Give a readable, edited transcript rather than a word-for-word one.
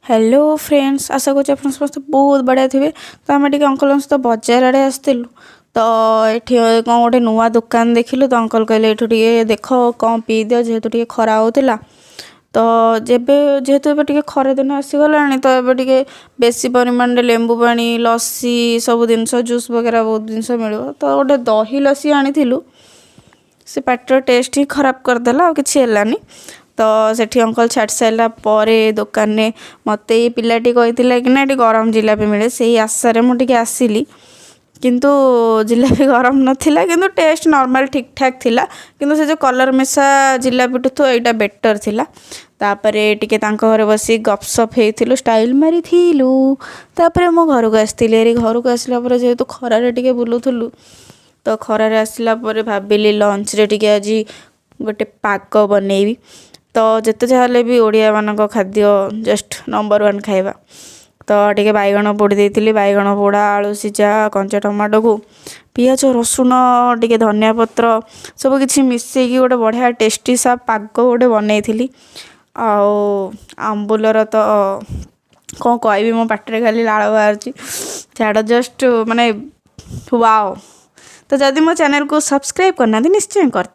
Hello friends, ଆଶା କରୁଛି ଆପଣ ସମସ୍ତେ ବହୁତ ବଢ଼ିଆ ଥିବେ। ତ ଆମେ ଟିକେ ଅଙ୍କଲଙ୍କ ସହିତ ବଜାର ଆଡ଼େ ଆସିଥିଲୁ। ତ ଏଠି କ'ଣ ଗୋଟେ ନୂଆ ଦୋକାନ ଦେଖିଲୁ। ତ ଅଙ୍କଲ କହିଲେ, ଏଠୁ ଟିକେ ଦେଖ, କ'ଣ ପିଇଦିଅ, ଯେହେତୁ ଟିକେ ଖରା ହେଉଥିଲା। ତ ଯେବେ ଯେହେତୁ ଏବେ ଟିକେ ଖରା ଦିନ ଆସିଗଲାଣି, ତ ଏବେ ଟିକେ ବେଶୀ ପରିମାଣରେ ଲେମ୍ବୁ ପାଣି, ଲସି, ସବୁ ଜିନିଷ, ଜୁସ୍ ବଗେରା ବହୁତ ଜିନିଷ ମିଳିବ। ତ ଗୋଟେ ଦହି ଲସି ଆଣିଥିଲୁ, ସେ ପାଟିର ଟେଷ୍ଟ ହିଁ ଖରାପ କରିଦେଲା, ଆଉ କିଛି ହେଲାନି। ତ ସେଠି ଅଙ୍କଲ ଛାଡ଼ି ସାରିଲା ପରେ ଦୋକାନରେ ମୋତେ ଏଇ ପିଲାଟି କହିଥିଲା କି ନା ଏଠି ଗରମ ଜିଲାପି ମିଳେ। ସେଇ ଆଶାରେ ମୁଁ ଟିକେ ଆସିଲି, କିନ୍ତୁ ଜିଲାପି ଗରମ ନଥିଲା। କିନ୍ତୁ ଟେଷ୍ଟ ନର୍ମାଲ୍ ଠିକ୍ ଠାକ୍ ଥିଲା, କିନ୍ତୁ ସେ ଯେଉଁ କଲର୍ ମିଶା ଜିଲାପିଠୁ ତ ଏଇଟା ବେଟର୍ ଥିଲା। ତାପରେ ଟିକେ ତାଙ୍କ ଘରେ ବସି ଗପସପ ହେଇଥିଲୁ, ଷ୍ଟାଇଲ୍ ମାରିଥିଲୁ। ତାପରେ ମୁଁ ଘରକୁ ଆସିଥିଲି ହେରି। ଘରକୁ ଆସିଲା ପରେ ଯେହେତୁ ଖରାରେ ଟିକେ ବୁଲୁଥିଲୁ, ତ ଖରାରେ ଆସିଲା ପରେ ଭାବିଲି ଲଞ୍ଚରେ ଟିକେ ଆଜି ଗୋଟେ ପାଗ ବନେଇବି। ତ ଯେତେ ଯାହା ହେଲେ ବି ଓଡ଼ିଆମାନଙ୍କ ଖାଦ୍ୟ ଜଷ୍ଟ ନମ୍ବର ୱାନ୍ ଖାଇବା। ତ ଟିକେ ବାଇଗଣ ପୋଡ଼ି ଦେଇଥିଲି। ବାଇଗଣ ପୋଡ଼ା, ଆଳୁ ସିଝା, କଞ୍ଚା ଟମାଟୋକୁ ପିଆଜ, ରସୁଣ, ଟିକେ ଧନିଆ ପତ୍ର ସବୁ କିଛି ମିଶେଇକି ଗୋଟେ ବଢ଼ିଆ ଟେଷ୍ଟି ସା ପାଗ ଗୋଟେ ବନେଇଥିଲି। ଆଉ ଆମ୍ବୁଲର ତ କ'ଣ କହିବି, ମୋ ପାଟିରେ ଖାଲି ଲାଳ ବାହାରୁଛି। ଛାଡ଼, ଜଷ୍ଟ ମାନେ ୱାଓ। ତ ଯଦି ମୋ ଚ୍ୟାନେଲକୁ ସବସ୍କ୍ରାଇବ୍ କରିନାହାନ୍ତି, ନିଶ୍ଚୟ କରି